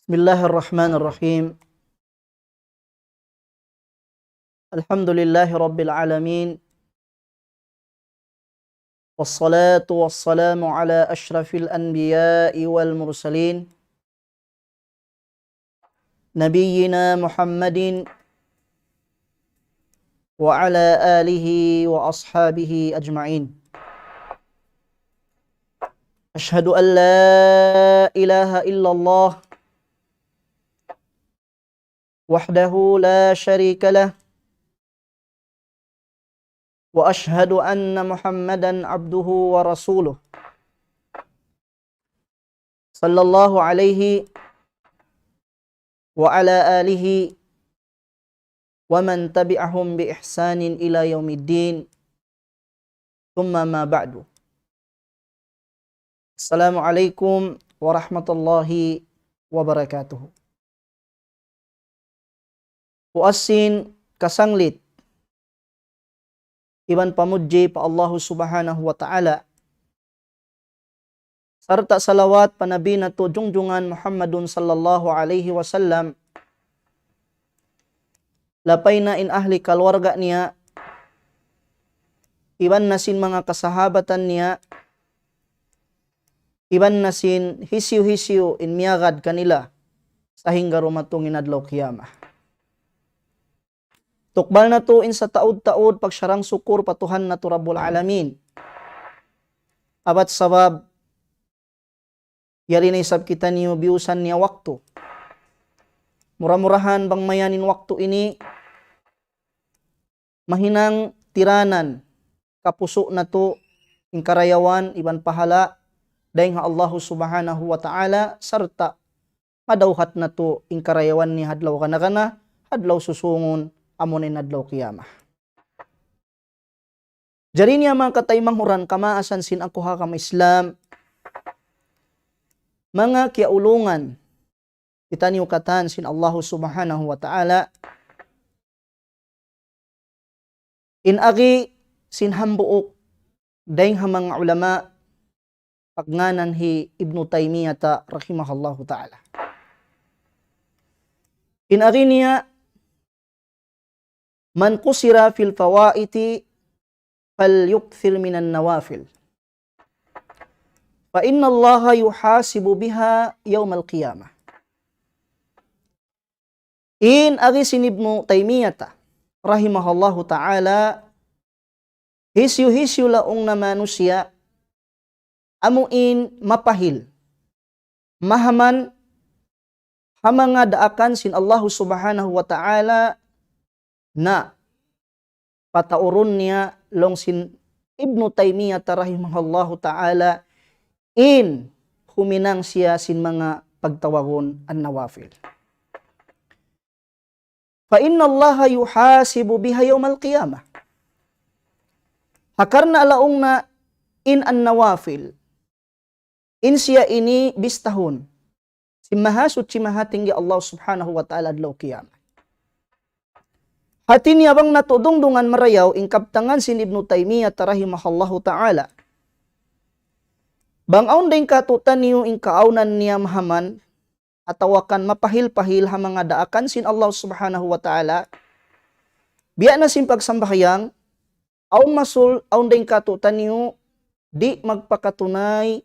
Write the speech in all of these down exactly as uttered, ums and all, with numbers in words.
بسم الله الرحمن الرحيم. الحمد لله رب العالمين. والصلاة والسلام على أشرف الأنبياء والمرسلين، نبينا محمد وعلى آله وأصحابه أجمعين. أشهد أن لا إله إلا الله وحده لا شريك له، وأشهد أن محمدا عبده ورسوله، صلى الله عليه وعلى آله ومن تبعهم بإحسان إلى يوم الدين. ثم ما بعد. السلام عليكم ورحمة الله وبركاته. Puas sin kasanglit iban pamudji pa Allahu Subhanahu wa Ta'ala, sarta' salawat pa Nabi natu' jungjungan Muhammadun sallallahu alayhi wasallam, lapay na in ahli kaluarga niya, iban na sin manga kasahabatan niya, iban na sin hisiyu-hisiyu in miyagad kanila sahingga dumatung in adlaw qiyamah. Tukbal natu' in sataud-taud pagsarang-sukur pa Tuhan natu' Rabbul Alamin. Abat sabab, yari na isab kitaniyu biyusan niya waktu. Mura-murahan bang mayan in waktu ini, mahinang tiranan kapusu' natu' in karayawan iban pahala' dayn ha Allahu Subhanahu wa Ta'ala, sarta' madawhat natu' in karayawan niya ha adlaw gana-gana, ha adlaw susungun, amuna in adlaw qiyamah. Jari niya manga kataymanghuran kamaasan sin aku ha agama Islam, manga kiyaulungan kitaniyu katan sin Allahu Subhanahu wa Ta'ala, in agi sin hambuuk dayn ha manga ulama, pagngānan hi Ibnu Taymiyata rahimahullahu ta'ala. In agi niya, من قصر في الفوائت فليكثر من النوافل، فإن الله يحاسب بها يوم القيامة. In agi sin Ibnu Taymiyata rahimahullahu ta'ala, hisiyu-hisiyu laung na manusiya' amu in mapahil, mahaman ha manga daakan sin Allahu Subhanahu wa Ta'ala, na pataurun niya laung sin Ibnu Taymiyata rahimahullahu ta'ala in huminang siya sin manga pagtawagun an-nawafil. فإن الله يحاسب بها يوم القيامة. Ha karna' laung na in an-nawafil, in siya ini bistahun sin Mahasuchi Mahatinggi Allah Subhanahu wa Ta'ala adlaw qiyamah. Hati niya bang natu' dungdungan marayaw in kabtangan sin Ibnu Taymiyah rahimahullahu ta'ala. Bang awn dayn kātu'niyu in kaawnan niya mahaman, atawa kan mapahil-pahil ha manga daakan sin Allah Subhanahu wa Ta'ala, biya' na sin pagsambahayang, awn masul, awn dayn kātu'niyu, di' magpakatunay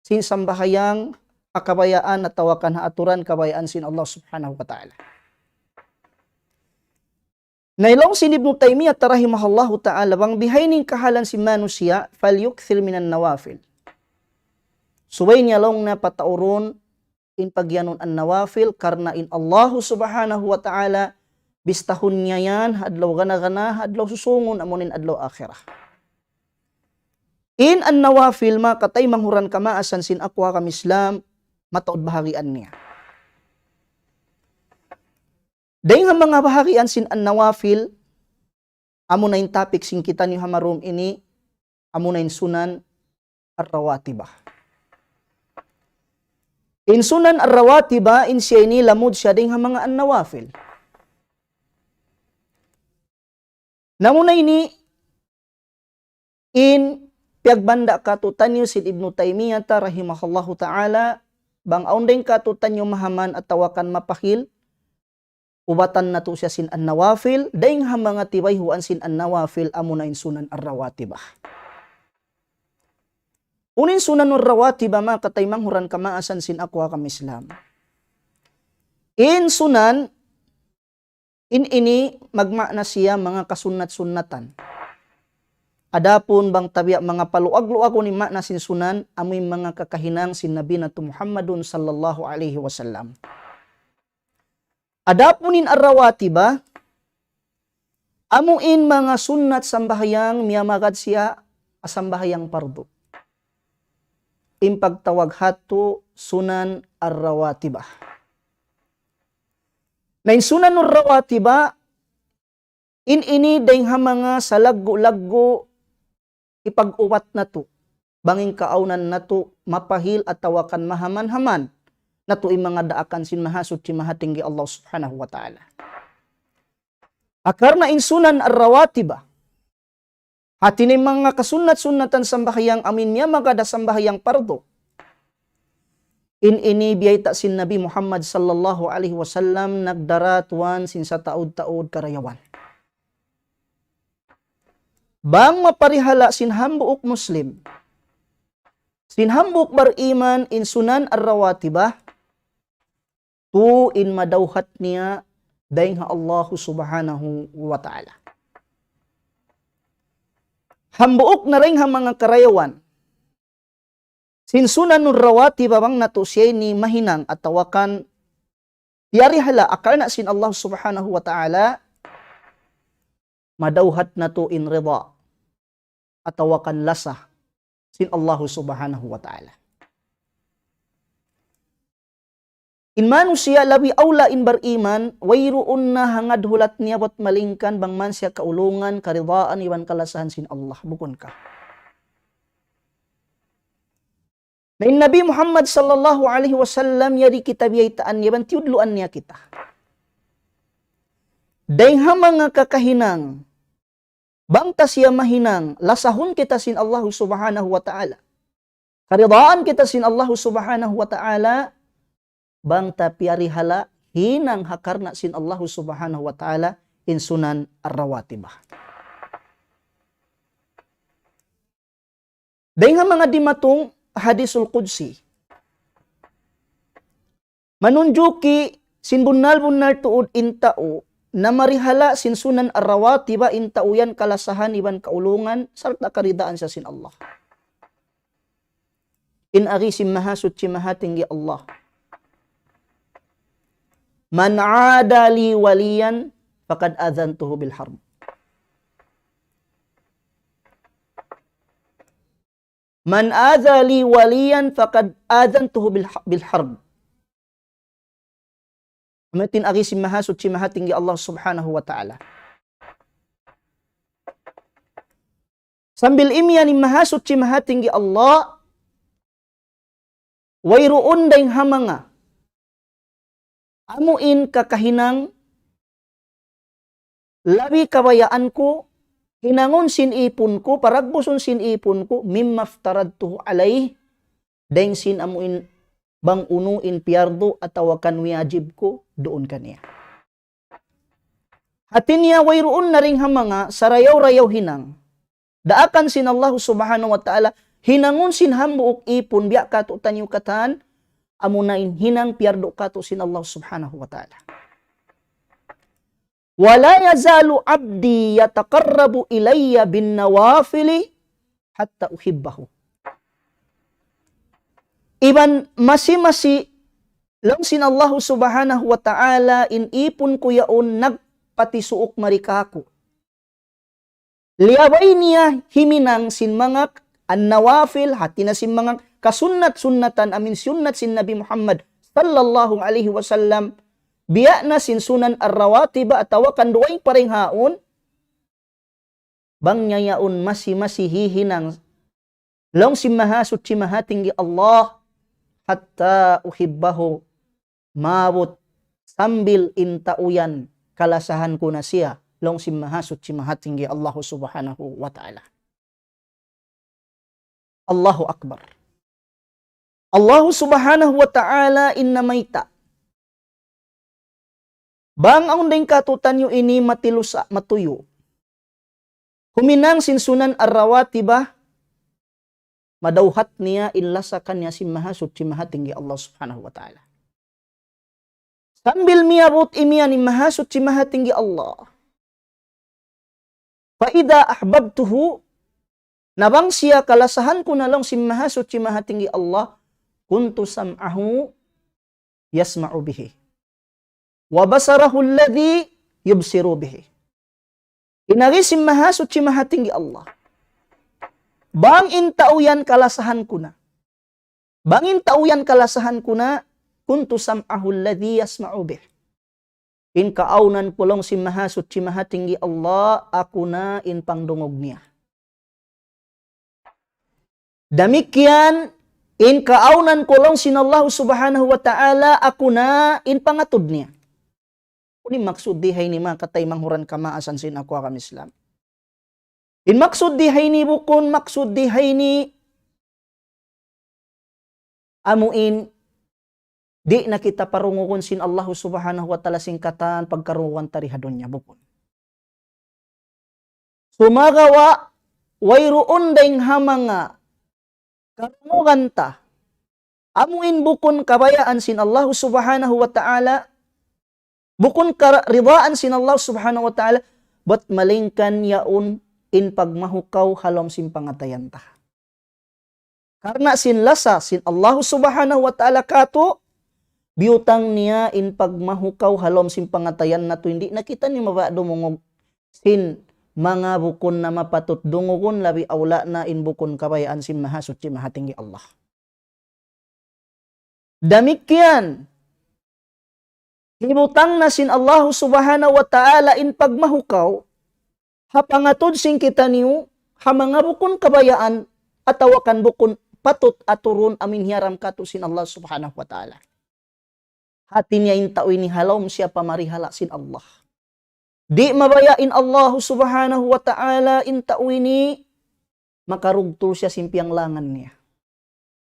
sin sambahayang ha kabayaan atawa kan ha aturan kabayaan sin Allah Subhanahu wa Ta'ala. Na laung sin Ibnu Taymiyah rahimahullahu ta'ala, bang bihaini in kahalan sin manusiya', فليكثر من النوافل. Subay niya laung na pataurun in pagiyanun an-nawafil, karna' in Allahu Subhanahu wa Ta'ala bistahun niya yan ha adlaw gana-gana, ha adlaw susungun, amu in adlaw akhirat. In an-nawafil, manga kataymanghuran kamaasan sin aku ha agama Islam, mataud bahagian niya. Dayn ha manga bahagian sin an-nawafil, amu na in topic sin kitaniyu ha marum ini, amu na in sunan ar-rawatibah. In sunan ar-rawatibah, in siya ini lamud siya dayn ha manga an-nawafil. Na amu na ini in piyagbanda' kātu'niyu sin Ibnu Taymiyah rahimahullahu ta'ala, bang awn dayng kātu'niyu mahaman atawa kan mapahil, ubatan natu' siya sin an-nawafil, dayng ha manga tibayhuan sin an-nawafil amuna in sunan ar-rawatibah. Unu in sunan ar-rawatibah, manga kataymanghuran kamaasan sin aku ha agama Islam. In sunan, in ini magmaana siya manga kasunnat-sunnatan. Adapun bang tabiya' manga paluag-luagun in maana sin sunan, amu in manga kakahinang sin Nabi natu' Muhammadun sallallahu alayhi wasallam. Adapun in ar-rawatibah, amu in manga sunnat sambahayang miyamagad siya ha sambahayang pardu. In pagtawag hatu sunan ar-rawatibah. Na in sunan ar-rawatibah, in ini dayng ha manga salaggu'-laggu' hipag-ubat natu'. Bang in kaawnan natu' mapahil atawa kan mahaman-haman natu' in manga daakan sin Mahasuchi Mahatinggi Allah Subhanahu wa Ta'ala. Hangkan in sunan ar-rawatibah, hati niya in manga kasunnat-sunnatan sambahayang amu in miyamagad ha sambahayang pardu. In ini biyayta' sin Nabi Muhammad sallallahu alayhi wasallam nagdara tuwan sin sataud-taud karayawan. Bang maparihala' sin hambuuk Muslim, sin hambuuk bariman in sunan ar-rawatibah, tuud in madawhat niya dayng ha Allahu Subhanahu wa Ta'ala. Hambuuk na dayng ha manga karayawan sin sunan ar-rawatibah bang natu' siya ini mahinang atawa kan piyarihala' ha karna' sin Allah Subhanahu wa Ta'ala, madawhat natu' in rida atawa kan lasa sin Allah Subhanahu wa Ta'ala. In manusiya' labi awla in bariman, wayruun na hangad hulat niya bat malingkan bang man siya kaulungan, karidaan, iban kalasahan sin Allah. Bukun ka? Na in Nabi Muhammad sallallahu alayhi wasallam, yari kita biyaytaan niya, iban tiyudluan niya kita. Dayng ha manga kakahinang, bang ta siya mahinang, lasahun kita sin Allahu Subhanahu wa Ta'ala. Karidaan kita sin Allahu Subhanahu wa Ta'ala, bang ta piyarihala', hinang ha karna' sin Allahu Subhanahu wa Ta'ala, in sunan ar-rawatibah. Dayng ha manga dimatung hadisul qudsi, manunjuki sin bunnal-bunnal tuud in tau namarihala' sin sunan ar-rawatibah, in tau yan kalasahan iban kaulungan sarta' karidaan siya sin Allah. In agi sin Mahasuchi Mahatinggi Allah, من عادى لي وليا فقد آذنته بالحرب. من عادى لي وليا فقد آذنته بالح-، بالحرب. Amu yan in agi sin Mahasuchi Mahatinggi Allah Subhanahu wa Ta'ala. Sambil imiyan in Mahasuchi Mahatinggi Allah, wayruun dayng ha manga amu in kakahinang labi kabayaan ku, hinangun sin ipun ku, paragbusun sin ipun ku, مما افترضته عليه, dayng sin amu in bang unu in piyardu atawa kan wiyajib ku duun kaniya. Hati niya wayruun na dayng ha manga sarayaw-rayaw hinang daakan sin Allahu Subhanahu wa Ta'ala, hinangun sin hambuuk ipun biya' katu'taniyu katan, amuna in hinang piyardu katu' sin Allah Subhanahu wa Ta'ala. ولا يزال عبدي يتقرب إلي بالنوافل حتى أحبه. Iban masi-masi laung sin Allahu Subhanahu wa Ta'ala in ipun ku yaun nagpatisuuk mari kāku'. Liyabay niya himinang sin manga an-nawafil, hati niya sin manga kasunnat-sunnatan amu in sunnat sin Nabi Muhammad sallallahu alayhi wasallam, biya' na sin sunan ar-rawatib atawa kan dugaing pa dayn ha yaun, bang niya yaun masi-masi hihinang laung sin Mahasuchi Mahatinggi Allah, حتى أحبه, maabut sambil in tau yan kalasahan ku na siya, laung sin Mahasuchi Mahatinggi Allah Subhanahu wa Ta'ala. Allahu Akbar. Allahu Subhanahu wa Ta'ala in namayta'. Bang awn dayn kātu'niyu ini matilusa, matuyu'. Huminang sin sunan ar-rawatibah, madawhat niya in lasa kaniya sin Mahasuchi Mahatinggi Allah Subhanahu wa Ta'ala. Sambil miyabut imiyan in Mahasuchi Mahatinggi Allah. فإذا أحببته, na bang siya kalasahan ku na laung sin Mahasuchi Mahatinggi Allah, كنت سمعه يسمع به وبصره الذي يبصر به. In agi sin Mahasuchi Mahatinggi Allah. Bang in tau yan kalasahan ku na. Bang in tau yan kalasahan ku na, كنت سمعه الذي يسمع به. In kaawnan ku laung sin Mahasuchi Mahatinggi Allah, aku na in pangdungug niya. Damikkiyan, in kaawnan ku laung sin Allah Subhanahu wa Ta'ala, aku na in pangatud niya. Unu in maksud di ha ini, manga kataymanghuran kamaasan sin aku agama Islam? In maksud di ha ini bukun, maksud di ha ini amuin di' na kita parungugun sin Allah Subhanahu wa Ta'ala sin katan pagkarungugan ta di ha dunya, bukun. Sumagawa', wayruun dayng ha manga karungugan ta. Amuin bukun kabayaan sin Allah Subhanahu wa Ta'ala, bukun karidaan sin Allah Subhanahu wa Ta'ala, bat malaingkan yaun in pagmahukaw ha lawm sin pangatayan ta. Karna' sin lasa sin Allah Subhanahu wa Ta'ala kātu', biyutang niya in pagmahukaw ha lawm sin pangatayan natu', di' na kita ini mabaya' dumungug sin manga bukun na mapatut dungugun, labi awla na in bukun kabayaan sin Mahasuchi Mahatinggi Allah. Damikkiyan, hibutang na sin Allah Subhanahu wa Ta'ala in pagmahukaw ha pangatud sin kitaniyu, ha manga bukun kabayaan, atawa kan bukun patut aturun amuin hiyaram kātu' sin Allah Subhanahu wa Ta'ala. Hati niya in tau ini ha lawm siya pamarihala sin Allah. Di' mabaya' in Allah Subhanahu wa Ta'ala in tau ini makarugtul siya sin piyanglangan niya.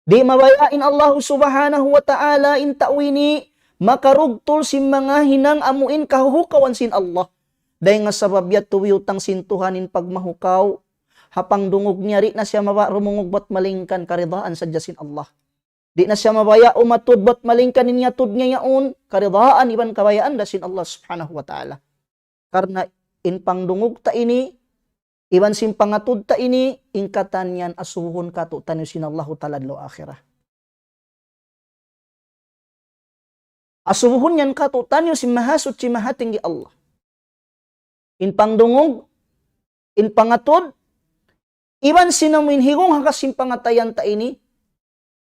Di' mabaya' in Allah Subhanahu wa Ta'ala in tau ini makarugtul sin manga hinang amuin kahuhukawan sin Allah. Dayng ha sabab yadtu biyutang sin Tuhan in pagmahukaw ha pangdungug niya, di' na siya mabaya' dumungug bat malaingkan karidaan sadja sin Allah. Di' na siya mabaya' umatud bat malaingkan in iyatud niya yaun karidaan iban kabayaan da sin Allah Subhanahu wa Ta'ala. Karna' in pangdungug ta ini, iban sin pangatud ta ini, in katan yan asubuhun kātu'niyu sin Allahu Ta'ala adlaw akhirat. Asubuhun yan kātu'niyu sin Mahasuchi Mahatinggi Allah. In pangdungug, in pangatud, iban sin amuin higung ha kas sin pangatayan ta ini,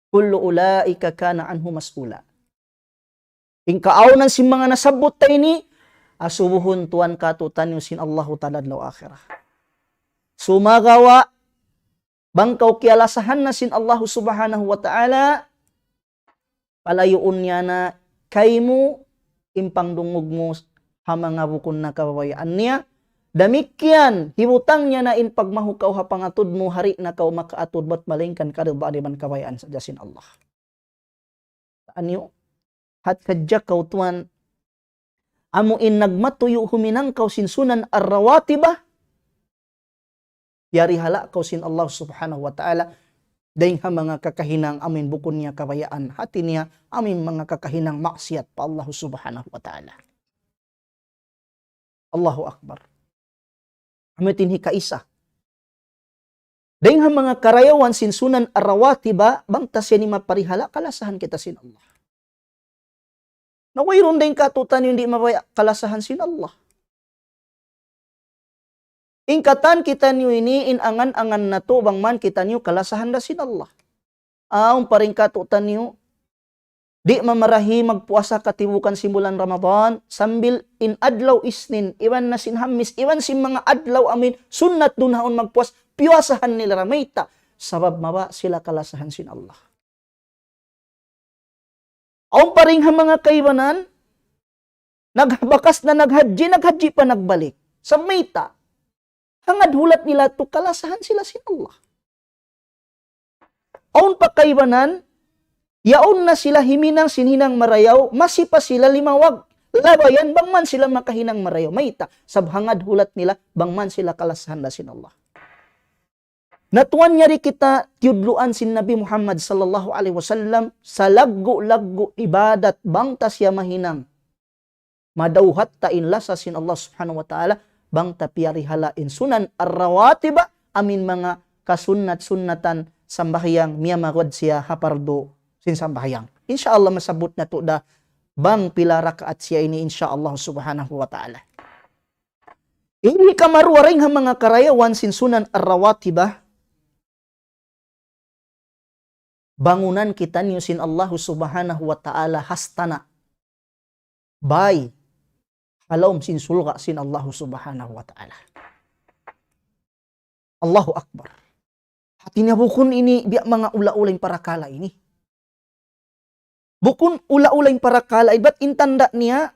كل أولئك كان عنه مسؤولا. In kaawnan sin manga nasabbut ta ini, asubuhun tuwan kātu'niyu sin Allahu Ta'ala adlaw akhirat. Sumagawa', bang kaw kiyalasahan na sin Allahu Subhanahu wa Ta'ala, palayuun niya na kaymu in pangdungug mu ha manga bukun na kabayaan niya. Damikkiyan, hibutang niya na in pagmahukaw ha pangatud mu, di' na kaw makaatud bat malaingkan karidaan iban kabayaan sadja sin Allah. Aniyu, hat sadja kaw tuwan, amuin nagmatuyu' huminang kaw sin sunan ar-rawatibah, yari hala kaw sin Allah Subhanahu wa Ta'ala, dayng ha manga kakahinang amuin bukun niya kabayaan, hati niya amuin manga kakahinang maksiyat pa Allah Subhanahu wa Ta'ala. Allahu Akbar. Amu ini hikaisa. Dayng ha manga karayawan sin sunan ar-rawatiba, bang ta siya ini maparihala, kalasahan kita sin Allah. Na wayruun dayng kātu'niyu di' mabaya' kalasahan sin Allah. In katan kitaniyu ini, in angan-angan natu' bang man kitaniyu kalasahan da sin Allah. Awn pa dayn kātu'niyu, di' mamarahi magpuasa katibukan sin bulan Ramadan, sambil in adlaw Isnin, iban na sin Hamis, iban sin manga adlaw amuin sunnat duun haun magpuas, piyuasahan nila da mayta'. Sabab mabaya' sila kalasahan sin Allah. Awn pa dayn ha manga kaibanan, nagbakas na naghajji, naghajji pa nagbalik. Sa' mayta', hangkan hulat nila tu kalasahan sila sin Allah. Awn pa kaibanan, Yaun na sila himinang sin hinang marayaw, masi pa sila limawag. Labayan bang man sila makahinang marayaw. Mayta', sabab hangad hulat nila, bang man sila kalasahan da sin Allah. Na tuwan yari kita tiyudluan sin Nabi Muhammad sallallahu alayhi wasallam, salaggu'-laggu' ibadat bang ta siya mahinang. Madawhat ta in lasa sin Allah Subhanahu wa Ta'ala, bang ta piyarihala in sunan ar-rawatib, amu in manga kasunnat-sunnatan sambahayang miyamagad siya ha pardu sin sambahayang. Insya Allah masabbut natu' da bang pila rakaat siya ini, insya Allah Subhanahu wa Ta'ala. Ini kamaruwa dayn ha manga karayawan sin sunan ar-rawatib, bangunan kitaniyu sin Allahu Subhanahu wa Ta'ala hastana'. Bay ha lawm sin surga' sin Allahu Subhanahu wa Ta'ala. Allahu Akbar. Hati niya bukun ini biya' manga ula-ula in parakala' ini. Bukun ula-ula in parakala', ibat in tanda' niya,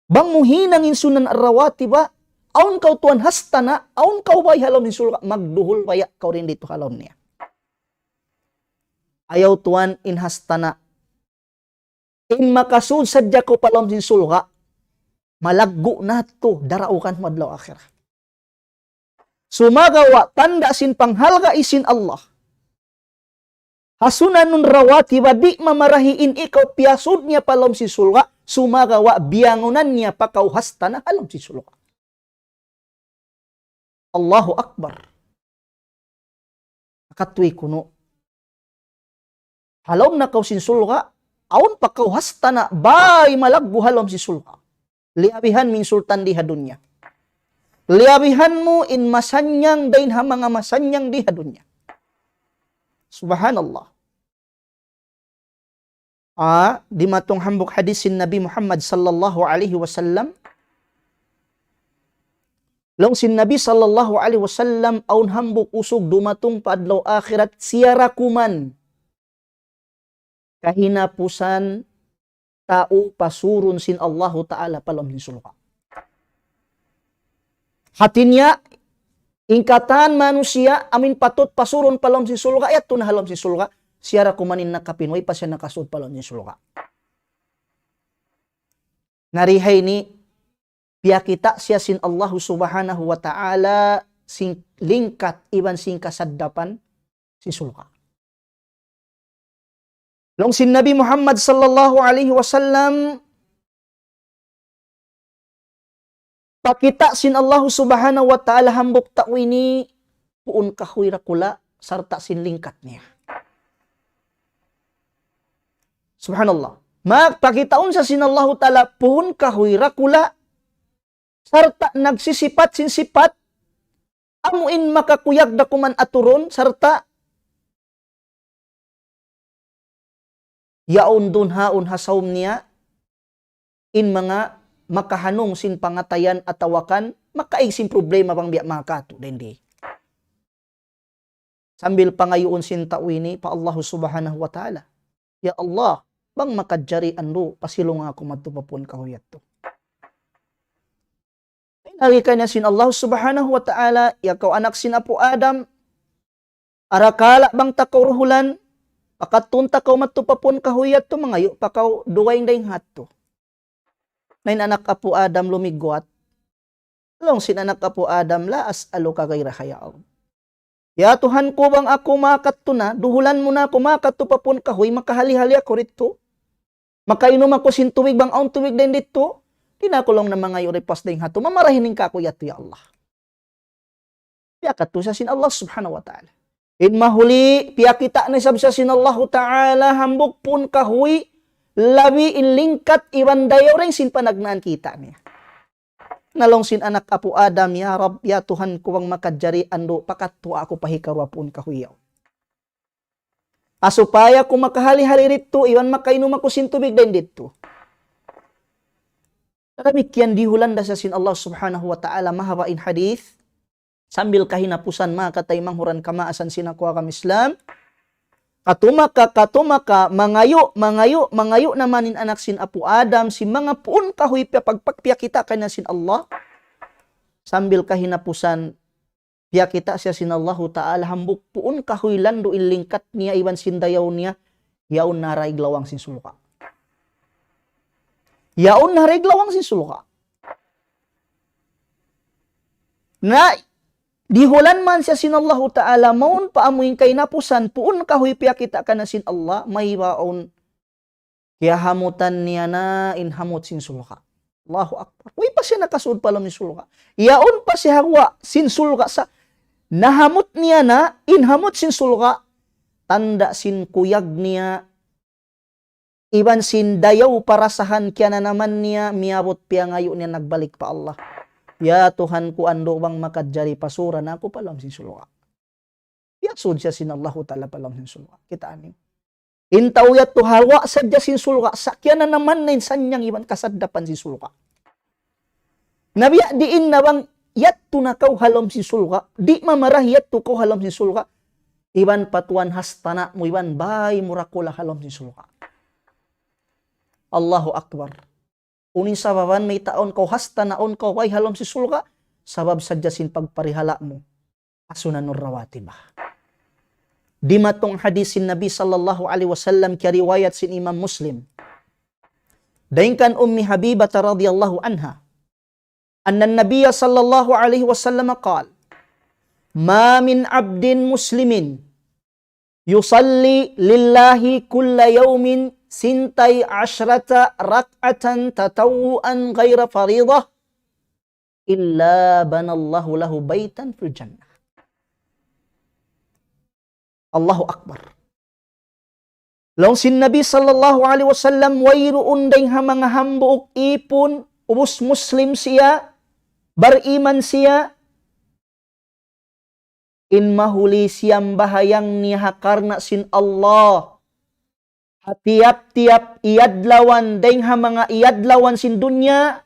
bang mu hinang in sunan ar-rawatib, awn kaw tuwan hastana', awn kaw bay ha lawm sin surga', magduhul baya' kaw dayn didtu ha lawm niya. Ayaw tuwan in hastana'. In makasud sadja kaw pa lawm sin surga', malaggu' na tu daraukan mu adlaw akhirat. Sumagawa' tanda' sin panghalga' sin Allah ha sunanun rawatib, di' mamarahi in ikaw piyasud niya pa lawm sin surga', sumagawa' biyangunan niya pa kaw hastana' ha lawm sin surga'. Allahu Akbar. Makatuy kunu'. Ha lawm na kaw sin surga', awn pa kaw hastana' bay malaggu' ha lawm sin surga'. Liyabihan mu in sultan di ha dunya. Liyabihan mu in masannyang dayn ha manga masannyang di ha dunya. Subhanallah. Ah, dimatung hambuuk hadith sin Nabi Muhammad sallallahu alayhi wasallam. Laung sin Nabi sallallahu alayhi wasallam, awn hambuuk usug dumatung pa adlaw akhirat, siya ra kuman kahinapusan tau pasurun sin Allahu Ta'ala pa lawm sin surga'. Hati niya, in katan manusiya' amu in patut pasurun pa lawm sin surga', yadtu na ha lawm sin surga', siya ra kuman in nakapin, way pa siya nakasud pa lawm sin surga'. Na di ha ini, piyakita' siya sin Allahu Subhanahu wa Ta'ala sin lingkat iban sin kasaddapan sin surga'. Laung sin Nabi Muhammad sallallahu alayhi wasallam, pakita' sin Allahu Subhanahu wa Ta'ala hambuuk tau ini puun kahuy dakula' sarta' sin lingkat niya. Subhanallah. Magpakitaun sa sin Allahu Ta'ala puun kahuy dakula' sarta' nagsisipat sin sipat, amu in makakuyag da kuman aturun, sarta' yaun duun haun ha sawm niya, in manga makahanung sin pangatayan atawa kan makaig sin problema bang biya' manga katu' dayn di. Sambil pangayuun sin tau ini pa Allahu Subhanahu wa Ta'ala. Ya Allah, bang makajari andu', pasilunga aku madtu pa puun kahuy yadtu. Laung kaniya sin Allah Subhanahu wa Ta'ala, ya kaw anak sin Apu' Adam, arakala' bang ta kaw duhulan, pakadtuun ta kaw madtu pa puun kahuy yadtu, mangayu' pa kaw dugaing dayn ha yadtu. Na in anak Apu' Adam lumigwat. Laung sin anak Apu' Adam, لا أسألك غيرها يا رب. Ya Tuhan ku, bang aku makadtu na, duhulan mu na aku makadtu pa puun kahuy, makahali-hali aku didtu. Makainum aku sin tubig bang awn tubig dayn didtu. Di' na aku laung niya mangayu' ripas dayn ha yadtu. Mamarahi in kāku' yadtu, ya Allah. Piyakadtu sa sin Allah Subhanahu wa Ta'ala. In mahuli, piyakita' na isab sa sin Allahu Ta'ala hambuuk puun kahuy, labi in lingkat iban dayaw dayn sin panagnaan kita' niya. Na laung sin anak Apu' Adam, "Ya Rabb, ya Tuhan ku, bang makajari andu', pakadtu aku pa hikaruwa puun kahuy yaun. Ha supaya aku makahali-hali didtu, iban makainum aku sin tubig dayn didtu." Damikkiyan diyuhulan da sa sin Allah Subhanahu wa Ta'ala, mahaba' in hadith. Sambil kahinapusan, manga kataymanghuran kamaasan sin aku agama Islam. Katumaka, katumaka, mangayu', mangayu', mangayu' na man in anak sin Apu' Adam, sin manga puun kahuy piyapagpakpiyakita' kaniya sin Allah. Sambil kahinapusan, piyakita' siya sin Allahu Ta'ala hambuuk puun kahuy landu' in lingkat niya iban sin dayaw niya. Yaun na ha daig lawang sin surga'. Yaun na ha daig lawang sin surga'. Na, dihilan man siya sin Allahu Ta'ala, mawn pa amu in kahinapusan, puun kahuy piyakita' kaniya sin Allah, mayta' awn kiyahamutan niya na in hamut sin surga'. Allahu Akbar. Way pa siya nakasud pa lawm sin surga'. Yaun pa siya ha guwa' sin surga' sa' nahamut niya na in hamut sin surga', tanda' sin kuyag niya, iban sin dayaw parasahan kiyananaman niya, miyabut piyangayu' niya nagbalik pa Allah. Ya Tuhan ku, andu' bang makajari pasura na aku pa lawm sin surga'. Piyasud siya sin Allahu Ta'ala pa lawm sin surga'. Kitaa niyu. In tau yadtu ha guwa' sadja sin surga', sa' kiyananaman na in sannyang iban kasaddapan sin surga'. Na biya' diin na bang yadtu na kaw ha lawm sin surga', di' mamarahi yadtu kaw ha lawm sin surga', iban pa Tuhan hastana' mu, iban bāy mu dakula' ha lawm sin surga'. Allahu Akbar. Unu in sababan mayta' awn kaw hastana', awn kaw bāy ha lawm sin surga', sabab sadja sin pagparihala' mu ha sunanur rawatibah. Dimatung hadis sin Nabi sallallahu alayhi wasallam, kiyariwayat sin Imam Muslim. Dayn kan Ummi Habibah radiyallahu anha, أن النبي صلى الله عليه وسلم قال: ما من عبد مسلم يصلي لله كل يوم ثنتي عشرة ركعة تطوعا غير فريضة إلا بنى الله له بيتا في الجنة. Allahu Akbar. Laung sin Nabi sallallahu alayhi wasallam, wayruun dayng ha manga hambuuk ipun, ubus Muslim siya, bariman siya, in mahuli siyambahayang niya ha karna' sin Allah ha tiyap-tiyap iyadlawan dayng ha manga iyadlawan sin dunya,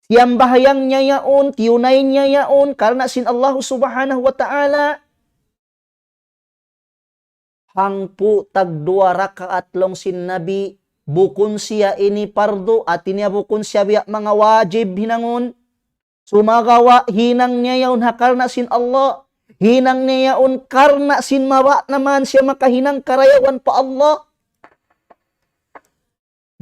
siyambahayang niya yaun, tiyunay niya yaun, karna' sin Allah Subhanahu wa Ta'ala. Hangpu' tagduwa rakaat laung sin Nabi, bukun siya ini pardu, hati niya bukun siya biya' manga wajib hinangun. Sumagawa' hinang niya yaun ha karna' sin Allah. Hinang niya yaun karna' sin mabaya' na man siya makahinang karayawan pa Allah.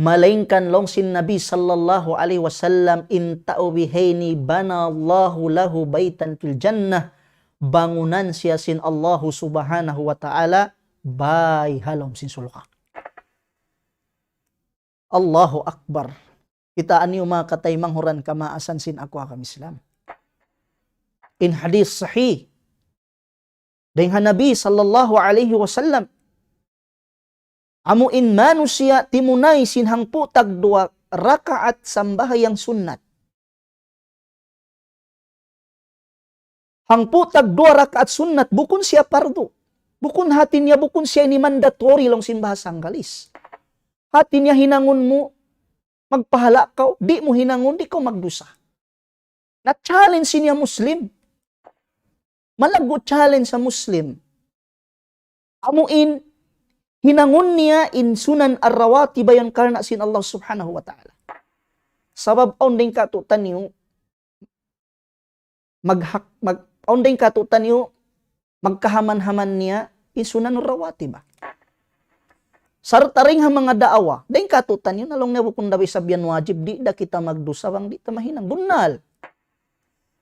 Malaingkan laung sin Nabi sallallahu alayhi wasallam, in tau bihaini بنى الله له بيتا في الجنة, bangunan siya sin Allahu Subhanahu wa Ta'ala bāy ha lawm sin surga'. Allahu Akbar. Kitaa niyu manga kataymanghuran kamaasan sin aku ha agama Islam. In hadith sahih dayng ha Nabi sallallahu alayhi wasallam. Amu in manusiya' timunay sin hangpu' tagduwa rakaat sambahayang sunnat. Hangpu' tagduwa rakaat sunnat, bukun siya pardu. Bukun hati niya, bukun siya ini mandatory laung sin bahasa Anggalis. Hati niya hinangun mu, magpahala' kaw, di' mu hinangun, di' kaw magdusa. Na-challenge niya Muslim. Malaggu' challenge ha Muslim. Amu in, hinangun niya in sunan ar-rawatib yan karna' sin Allah Subhanahu wa Ta'ala. Sabab awn dayng kātu'niyu, maghak-, mag-, awn dayng kātu'niyu, magkahaman-haman niya, in sunan ar-rawatib. Sarta' dayng ha manga daawa, dayng kātu'niyu, na laung niya bukun da isab yan wajib, di' da kita magdusa, bang di' ta mahinang. Bunnal.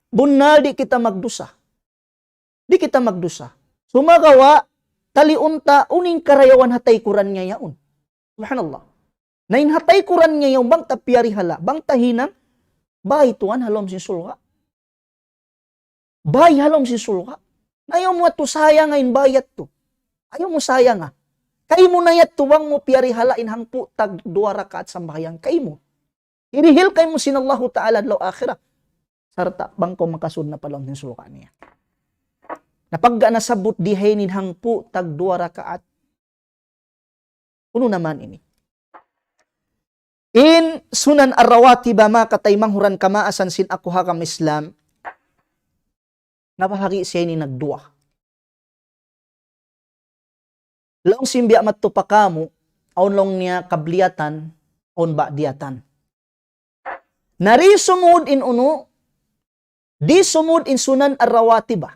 Bunnal di' kita magdusa. Di' kita magdusa. Sumagawa', taliun ta unu in karayawan ha taykuran niya yaun. Subhanallah. Na in ha taykuran niya yaun bang ta piyarihala', bang ta hinang, bāy tuwan ha lawm sin surga'. Bāy ha lawm sin surga'. Na ayaw mu yadtu sayanga in bāy yadtu. Ayaw mu sayanga. Kaymu na yadtu bang mu piyarihala' in hangpu' tagduwa rakaat sambahayang kaymu. Hirihil kaymu sin Allahu Ta'ala adlaw akhirat. Sarta' bang kaw makasud na pa lawm sin surga' niya. Na pagga nasabbut dihaini in hangpu' tagduwa rakaat. Unu na man ini? In sunan ar-rawatib manga kataymanghuran kamaasan sin aku ha agama Islam. Nabahagi' siya ini nagduwa. Laung sin biya' madtu pa kamu, awn laung niya qabliyatan, awn ba'diyatan. Na di' sumud in unu, di' sumud in sunan ar-rawatib.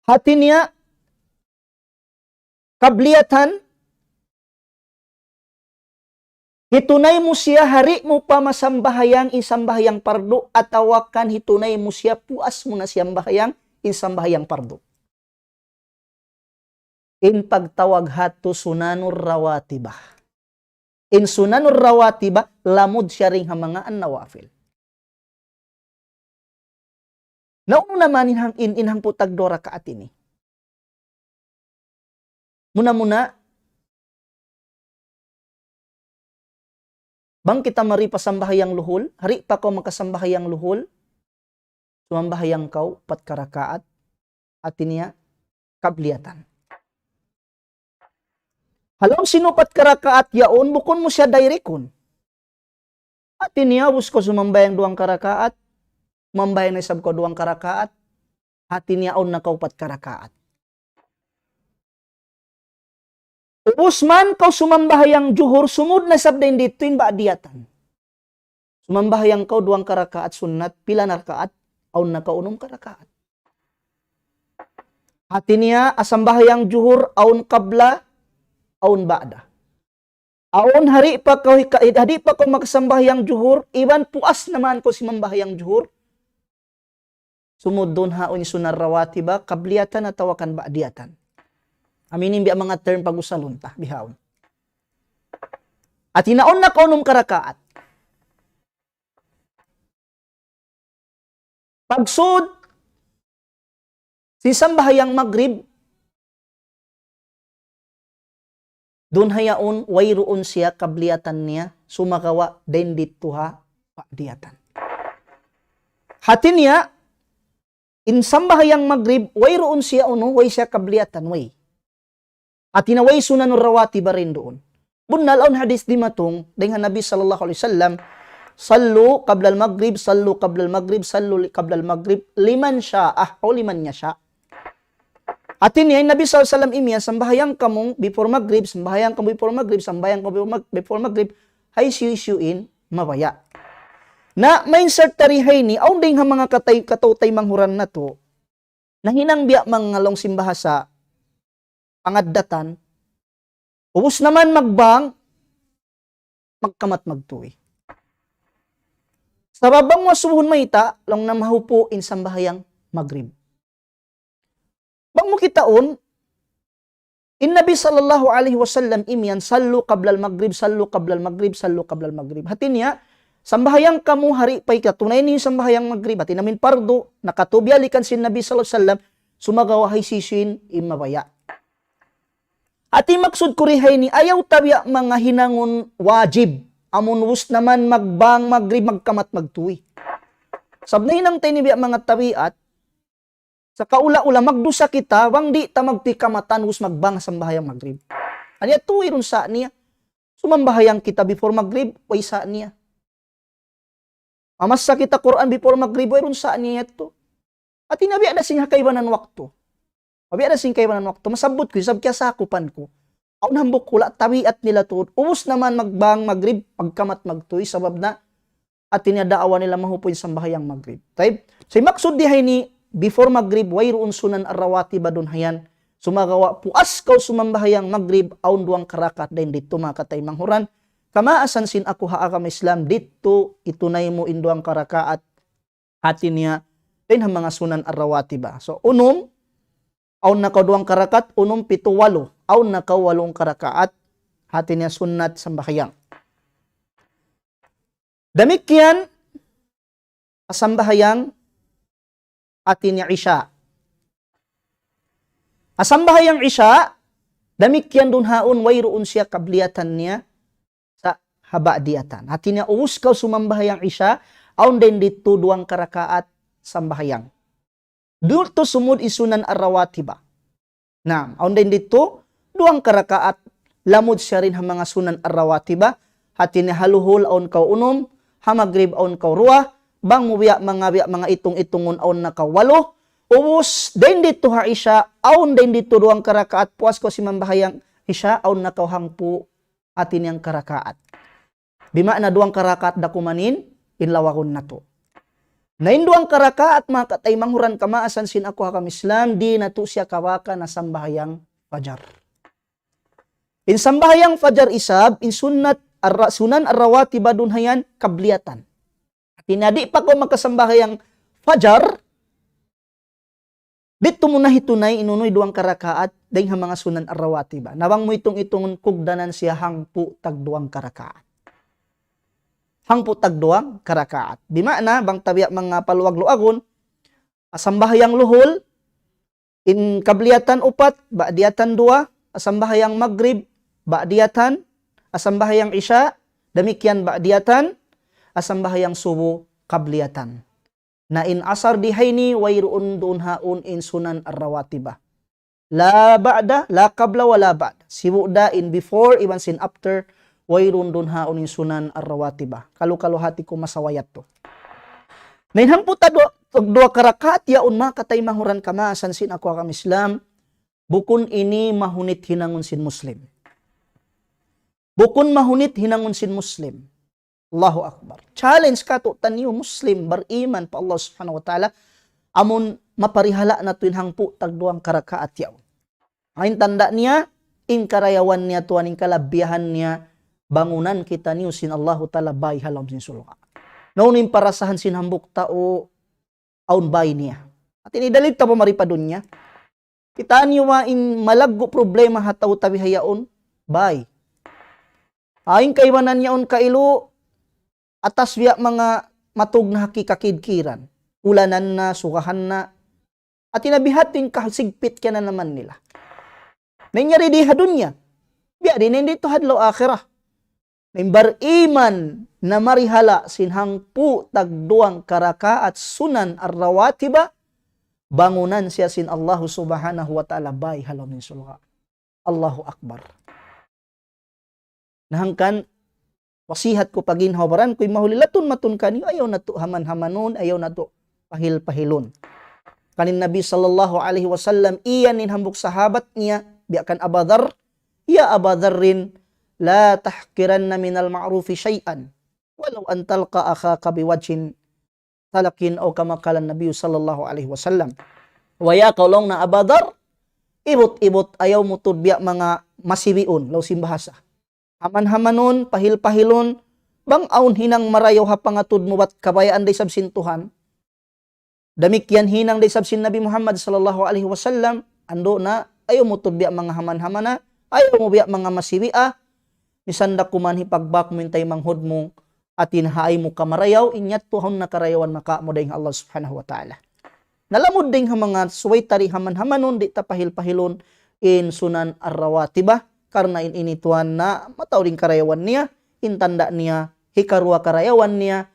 Hati niya, Kabliyatan, hitunay mu siya ha di' mu pa masambahayang in sambahayang pardu, atawa kan hitunay mu siya puas mu na siyambahayang in sambahayang pardu. In pagtawag hatu sunanur rawatibah. In sunanur rawatibah, lamud siya dayn ha manga an-nawafil. Na unu na man in hang-, in, in hangpu' tagduwa rakaat ini. Muna-muna, bang kita mari pa sambahayang luhul, ha di' pa kaw makasambahayang luhul, sumambahayang kaw upat ka rakaat, hati niya, kabliyatan. Ha lawm sin upat ka rakaat yaun, bukun mu siya direct-un. Hati niya, ubus kaw sumambahayang duwang ka rakaat, sumambahayang na isab kaw duwang ka rakaat, hati niya awn na kaw upat ka rakaat. Ubus man kaw sumambahayang juhur, sumud na isab dayn didtu in ba'diyatan. Sumambahayang kaw duwang ka rakaat sunnat, pila na rakaat, awn na kaw unum ka rakaat. Hati niya, ha sambahayang juhur, awn qabla, awn ba'da. Awn ha di' pa kaw hika-, ha di' pa kaw makasambahayang juhur, iban puas na man kaw sumambahayang juhur. Sumud duun ha awn sunan rawatiba, kabliyatan atawa kan ba'diyatan. Amu ini in biya' manga term pag-usalun ta, bihaun. Hati niya awn na kaw unum ka rakaat. Pagsud sin sambahayang magrib, duun ha yaun, wayruun siya kabliyatan niya, sumagawa' dayn didtu ha ba'diyatan. Hati niya, in sambahayang magrib, wayruun siya unu, way siya kabliyatan, way. Hati niya way sunanur rawatib dayn duun. Bunnal awn hadis dimatung dayn ha Nabi sallallahu alayhi wasallam, "Sallu qablal magrib, sallu qablal magrib, sallu li-, qablal magrib, liman sha'a, aw liman yasha." Hati niya, in Nabi sallallahu alayhi wasallam imiyan, sambahayang kamu before magrib, sambahayang kamu before magrib, sambahayang kamu before mag-, before magrib, hisiyu-siyu in mabaya'. Na, ma-insert ta di ha ini, awn dayn ha manga katay-, kataw-taymanghuran natu', nahinang biya' manga laung sin bahasa pangaddatan, ubus na man magbang, magkamat magtuy. Sabab bang mu asubuhun mayta', laung niya mahupu' in sambahayang magrib. Bang mu kitaun, in Nabi sallallahu alayhi wasallam imiyan, "Sallu qablal magrib, sallu qablal magrib, sallu qablal magrib." Hati niya, sambahayang kamu ha di' pa hikatunay niyu in sambahayang magrib, hati niya amu in pardu, nakatubiyalikan sin Nabi sallallahu alayhi wasallam, sumagawa' hisiyu-siyu in mabaya'. Hati maksud ku di ha ini, ayaw ta biya' manga hinangun wajib, amun ubus na man magbang magrib, magkamat magtuy. Sabab nahinang ta ini biya' manga tabiat, sa kaula-ula magdusa kita, bang di' ta magtuy kamatan, ubus magbang sambahayang magrib. Aniya tuy duun sa niya. Sumambahayang kita before magrib, way sa niya. Mamassa kita Qur'an before magrib, way duun sa niya yadtu. Hati niya biya' da sin ha kaibanan waktu. Biya' da sin kaibanan waktu. Masabbut ku, isab kiyasakupan ku. Awn hambuuk hula', tabiat nila tuud. Ubus na man magbang magrib, magkamat magtuy, sabab na hati niya daawa nila mahupu' in sambahayang magrib. Tayyib. So, in maksud di ha ini, before magrib, wayruun sunan ar-rawatib duun ha yan. Sumagawa' puas kaw sumambahayang magrib, awn duwang ka rakaat dayn didtu manga kataymanghuran. Kamaasan sin aku ha agama Islam, didtu hitunay mu in duwang ka rakaat. Hati niya, dayn ha manga sunan ar-rawatib. So, unum, awn na kaw duwang ka rakaat, unum, pitu, walu. Awn na kaw walu ka rakaat, hati niya sunnat sambahayang. Damikkiyan, ha sambahayang, hati niya Isya. Ha sambahayang Isya, damikkiyan duun ha yaun, wayruun siya kabliyatan niya, sa ha ba'diyatan. Hati niya, ubus kaw sumambahayang Isya, awn dayn didtu duwang ka rakaat sambahayang. Didtu sumud in sunan ar-rawatiba. Naam, awn dayn didtu duwang ka rakaat, lamud siya dayn ha manga sunan ar-rawatiba. Hati niya ha luhul awn kaw unum, ha magrib awn kaw duwa, bang mu biya' manga, biya' manga itung-itungun awn na kaw walu. Ubus, dayn didtu ha Isya, awn dayn didtu duwang ka rakaat, puas kaw sumambahayang Isya, awn na kaw hangpu', hati niya, ka rakaat. Bima'na duwang ka rakaat da kuman in, in lawagun natu'. Na in duwang ka rakaat manga kataymanghuran, kamaasan sin aku ha agama Islam, di' natu' siya kabakan ha sambahayang fajar. In sambahayang fajar isab, in sunnat, ar-, sunan ar-rawatiba duun ha yan, kabliyatan. Hati niya di' pa kaw makasambahayang fajar, didtu mu na hitunay in unu in duwang karakaat, dayng ha manga sunan ar-rawatiba. Na bang mu itung-itungun kugdanan siya hangpu' tag duwang karakaat. Hangpu' tag duwang karakaat. Di' maana, bang ta biya' manga paluag-luagun, sambahayang luhul, in kabliyatan upat, ba'diyatan duwa, sambahayang magrib, ba'diyatan, sambahayang isya, damikkiyan ba'diyatan, sambahayang subu, kabliyatan. Na in asar di ha ini, wayruun duun haun in sunan ar-rawatiba. La ba'da, la qabla wa la ba'da. Sibu' da in before, iban sin after, wayruun duun haun in sunan ar-rawatiba. Kalu-kalu hati ku masawa yadtu. Na in hangpu' tag duwa, duwa karakaat yaun, manga kataymanghuran kamaasan sin aku agama Islam, bukun ini mahunit hinangun sin Muslim. Bukun mahunit hinangun sin Muslim. Allahu Akbar. Challenge katu'taniyu Muslim bariman pa Allah Subhanahu wa Ta'ala, amun maparihala' natu' in hangpu' tag duwang karakaat yaun. Awn tanda' niya, in karayawan niya tuwan, in kalabihan niya, bangunan kitaniyu sin Allahu Ta'ala bāy ha lawm sin surga'. Na unu in parasahan sin hambuuk tau, awn bāy niya. Hati niya dalil ta pa mari pa dunya. Kitaa niyu ba in malaggu' problema ha tau ta biha yaun? Bāy. Awn kaibanan yaun kailu, atas biya' manga matug na ha kikakidkiran. Ulanan na, sugahan na. Hati niya biha' tuud in kasigpit kiyananaman nila. Na in yari di ha dunya. Biya' diin in didtu ha adlaw akhirat. Na in bariman na marihala' sin hangpu' tag duwang karakaat sunan ar-rawatiba, bangunan siya sin Allahu Subhanahu wa Ta'ala bāy ha lawm sin surga'. Allahu Akbar. Na hangkan, wasihat ku pa ginhawa-baran ku, in mahuli latun-matun kaniyu, ayaw natu' haman-hamanun, ayaw natu' pahil-pahilun. Kan in Nabi sallallahu alayhi wasallam, iyan in hambuuk sahabat niya, biya' kan Aba Dharr, يا أبا ذر لا تحقرن من المعروف شيئا ولو أن تلقى أخاك بوجه طلق أو كما قال النبي صلى الله عليه وسلم. Waya kaw laung na Aba Dharr, ibut-ibut ayaw mu tuud biya' manga masibiun, laung sin bahasa. Haman-hamanun, pahil-pahilun, bang awn hinang marayaw ha pangatud mu bat kabayaan da isab sin Tuhan. Damikkiyan hinang da isab sin Nabi Muhammad sallallahu alayhi wasallam, andu' na, ayaw mu tuud biya' manga haman-hamana, ayaw mu biya' manga masibi, ah, misan da kuman hipagbak mu in taymanghud mu, hati niya ha ayaw mu kamarayaw, in yadtu hawn na karayawan makawa' mu dayng ha Allah Subhanahu wa Ta'ala. Na lamud dayng ha manga subay ta di' haman-hamanun, di' ta pahil-pahilun, in sunan ar-rawatiba, karna' in ini tuwan na mataud in karayawan niya, in tanda' niya, hikaruwa karayawan niya,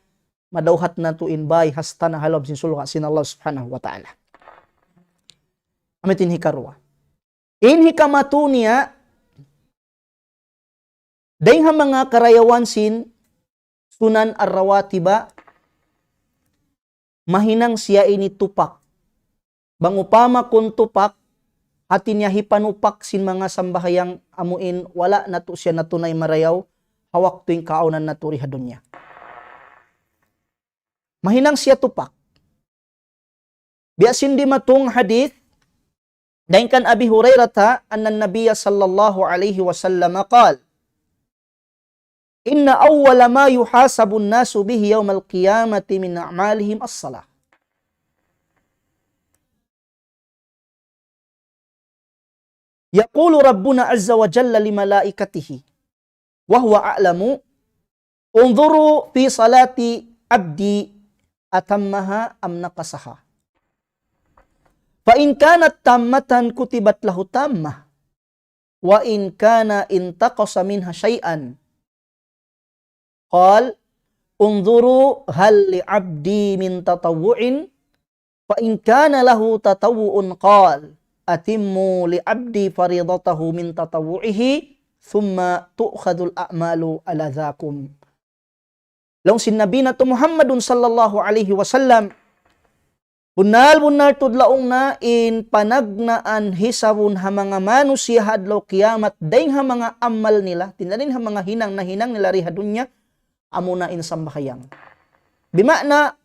madawhat natu' in bāy hasta na ha lawm sin surga' sin Allah Subhanahu wa Ta'ala. Amu yadtu in hikaruwa. In hikamatu niya, dayng ha manga karayawan sin sunan ar-rawatiba, mahinang siya ini tupak. Bang upama kun tupak, hati niya hipanupak sin manga sambahayang amu in wala' natu' siya natunay marayaw, ha waktu in kaawnan natu' di ha dunya. Mahinang siya tupak. Biya' sin dimatung hadith, dayn kan Abi Hurairata, أن النبي صلى الله عليه وسلم قال: إن أول ما يحاسب الناس به يوم القيامة من أعمالهم الصلاة. يقول ربنا عز وجل لملائكته وهو أعلم: انظروا في صلاة عبدي أتمها أم نقصها، فإن كانت تامة كتبت له تامة، وإن كان انتقص منها شيئا، قال: انظروا هل لعبدي من تطوع، فإن كان له تطوع، قال: أتموا لعبدي فريضته من تطوعه، ثم تؤخذ الأعمال على ذاكم. Laung sin Nabi natu' Muhammadun sallallahu alayhi wasallam, bunnal-bunnal tuud laung niya in panagnaan hisabun ha manga manusiya' ha adlaw kiyamat, dayn ha manga amal nila, hati niya dayn ha manga hinang nahinang nila di ha dunya, amuna in sambahayang. Bima'na,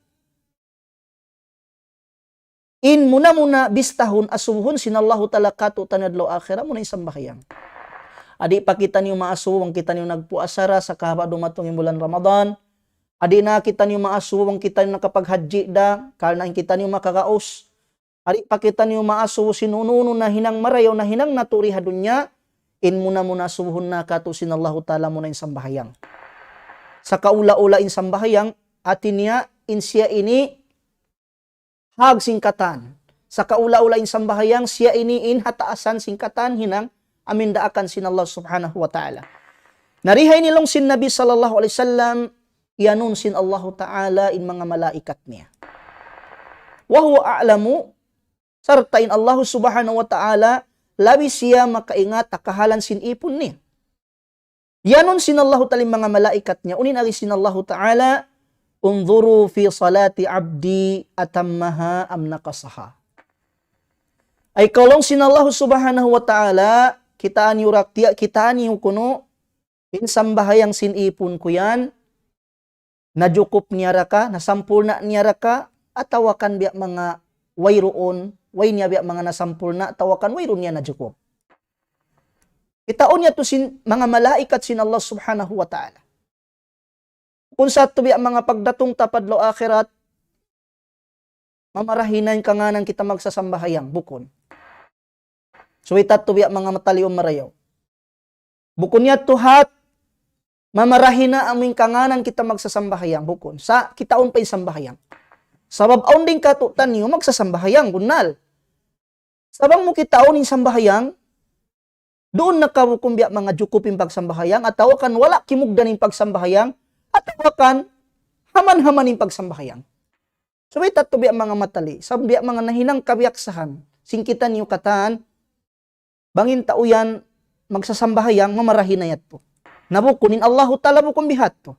in muna-muna bistahun, asubuhun sin Allahu Ta'ala kātu'niyu ha adlaw akhirat, amuna in sambahayang. Adi' pa kitaniyu maasubu bang kitaniyu nagpuasa da sakahaba' dumatung in bulan Ramadan. Adi' na kitaniyu maasubu bang kitaniyu nakapaghajji da, karna' in kitaniyu makagaus. Adi' pa kitaniyu maasubu sin unu-unu na hinang marayaw, na hinang natu' di ha dunya, in muna-muna asubuhun na katu' sin Allahu Ta'ala muna in sambahayang. Sakaula-ula in sambahayang, hati niya in siya ini hag sin katan. Sakaula-ula in sambahayang, siya ini in hataasan sin katan hinang amu in daakan sin Allah Subhanahu wa Ta'ala. Na di ha ini laung sin Nabi sallallahu alayhi wasallam, iyanun sin Allahu Ta'ala in manga malaikat niya. وهو أعلم, sarta' in Allah Subhanahu wa Ta'ala labi siya makaingat ha kahalan sin ipun niya. Iyanun sin Allahu Ta'ala in manga malaikat niya, unu in agi sin Allahu Ta'ala, انظروا في صلاة عبدي أتمها أم نقصها. Ay kaw laung sin Allahu Subhanahu wa Ta'ala, kitaa niyu ra, tiya-, kitaa niyu kunu', in sambahayang sin ipun ku yan, najukup niya ra ka, nasampurna' niya ra ka, atawa kan biya' manga wayruun, way niya biya' manga nasampurna', atawa kan wayruun niya najukup. Kitaun niya tu sin manga malaikat sin Allah Subhanahu wa Ta'ala. Bukun sa tu biya' manga pagdatung ta pa adlaw akhirat, mamarahi na in kangānan kita magsasambahayang, bukun. Subay ta tu biya' manga mataliun marayaw. Bukun niya tu hat, mamarahi na amu in kangānan kita magsasambahayang, bukun. Sa' kitaun pa in sambahayang. Sabab awn dayn kātu'niyu magsasambahayang, bunnal. Sa' bang mu kitaun in sambahayang, duun na ka bukun biya' manga jukup in pagsambahayang, atawa kan wala' kimugdan in pagsambahayang, atawa kan haman-haman in pagsambahayang. Subay ta tu biya' manga matali, sabab biya' manga nahinang kabiyaksahan sin kitaniyu katan, bang in tau yan magsasambahayang, mamarahi na yadtu. Na bukun, in Allahu Ta'ala bukun bihadtu.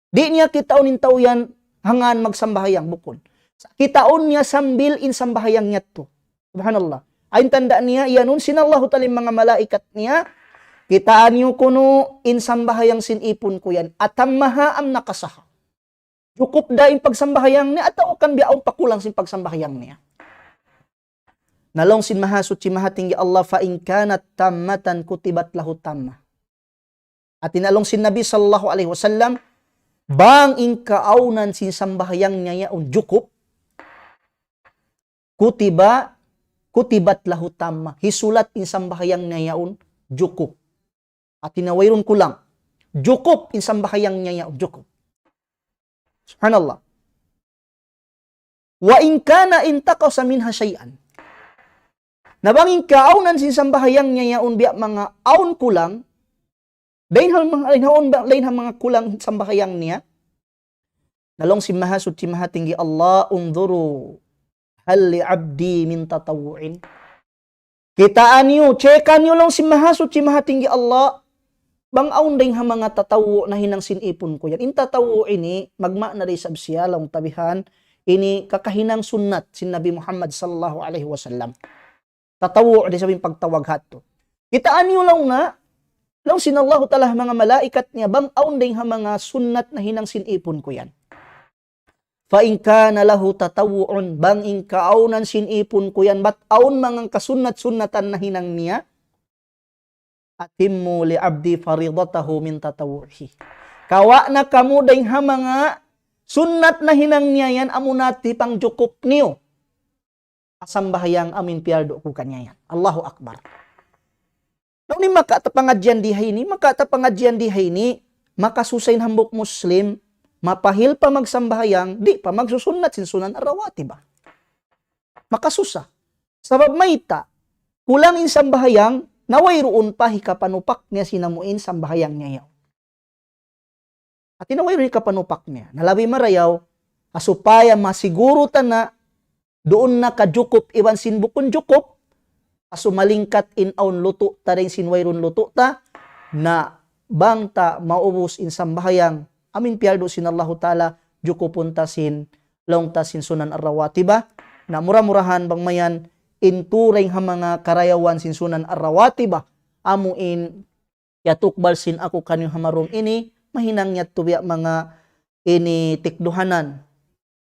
Di' niya kitaun in tau yan hangkan magsambahayang, bukun. Kitaun niya sambil in sambahayang niya tu. Subhanallah. Awn tanda' niya, iyanun sin Allahu Ta'ala in manga malaikat niya, kitaa niyu kunu' in sambahayang sin ipun ku yan, أتمها أم نقصها. Jukup da in pagsambahayang niya, atawa kan biya' awn pa kulang sin pagsambahayang niya. Na laung sin Mahasuchi Mahatinggi Allah, فإن كانت تامة كتبت له تامة. Hati niya laung sin Nabi sallallahu alayhi wasallam, bang in kaawnan sin sambahayang niya yaun jukup, كتب, كتبت له تامة. Hisulat in sambahayang niya yaun jukup. Hati niya wayruun kulang. Jukup in sambahayang niya yaun, jukup. Subhanallah. وإن كان انتقص منها شيئا. Na bang in kaawnan sin sambahayang niya yaun biya' manga awn kulang, dayn ha manga, dayn ha awn ba, dayn ha manga kulang sambahayang niya. Na laung sin Mahasuchi Mahatinggi Allah, انظروا هل لعبدي من تطوع. Kitaa niyu, checkan niyu laung sin Mahasuchi Mahatinggi Allah, bang awn dayn ha manga tatawwu' nahinang sin ipun ku yan. In tatawwu' ini, magmaana da isab siya, laung ta bihan, ini kakahinang sunnat sin Nabi Muhammad sallallahu alayhi wasallam. Tatawwu' da isab in pagtawag hādtu. Kitaa niyu laung na, laung sin Allahu Ta'ala ha manga malaikat niya, bang awn dayn ha manga sunnat nahinang sin ipun ku yan. فإن كان له تطوع, bang in kaawnan sin ipun ku yan, bat awn manga kasunnat-sunnatan nahinang niya, أتموا لعبدي فريضته من تطوعه. Kawa' na kamu dayn ha manga sunnat nahinang niya yan, amuna tipangjukup niyu ha sambahayang amu in piyardu ku kaniya yan. Allahu Akbar. Na unu in makawa' ta pangadjian di ha ini, makawa' ta pangadjian di ha ini, makasusa in hambuuk Muslim, mapahil pa magsambahayang, di' pa magsusunnat sin sunan ar-rawatib. Makasusa. Sabab mayta', kulang in sambahayang, na wayruun pa hikapanupak niya sin amu in sambahayang niya yaun. Hati niya wayruun hikapanupak niya. Na labi marayaw, ha supaya masiguru ta na duun na ka jukup iban sin bukun jukup, ha sumalingkat in awn lutu' ta dayn sin wayruun lutu' ta, na bang ta maubus in sambahayang amu in piyardu sin Allahu Ta'ala, jukupun ta sin, laung ta sin sunan ar-rawatib. Na mura-murahan bang mayan in tū dayn ha manga karayawan sin sunan ar-rawatib, amu in kiyatukbal sin aku kaniyu ha marum ini, mahinang yadtu biya' manga ini tikduhanan.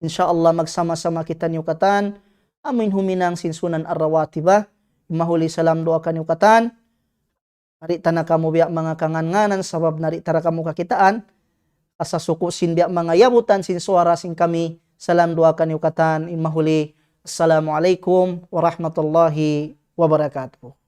Insya Allah magsama-sama kitaniyu katan, amu in huminang sin sunan ar-rawatib. Mahuli salam duwaa kaniyu katan. Di' ta na kamu biya' manga kangan-nganan sabab na di' ta ra kamu kakitaan. Asa suku' sin biya' manga yabutan sin suwara sin kami. Salam duwaa kaniyu katan in mahuli. Assalamu alaykum warahmatullahi wabarakatuh.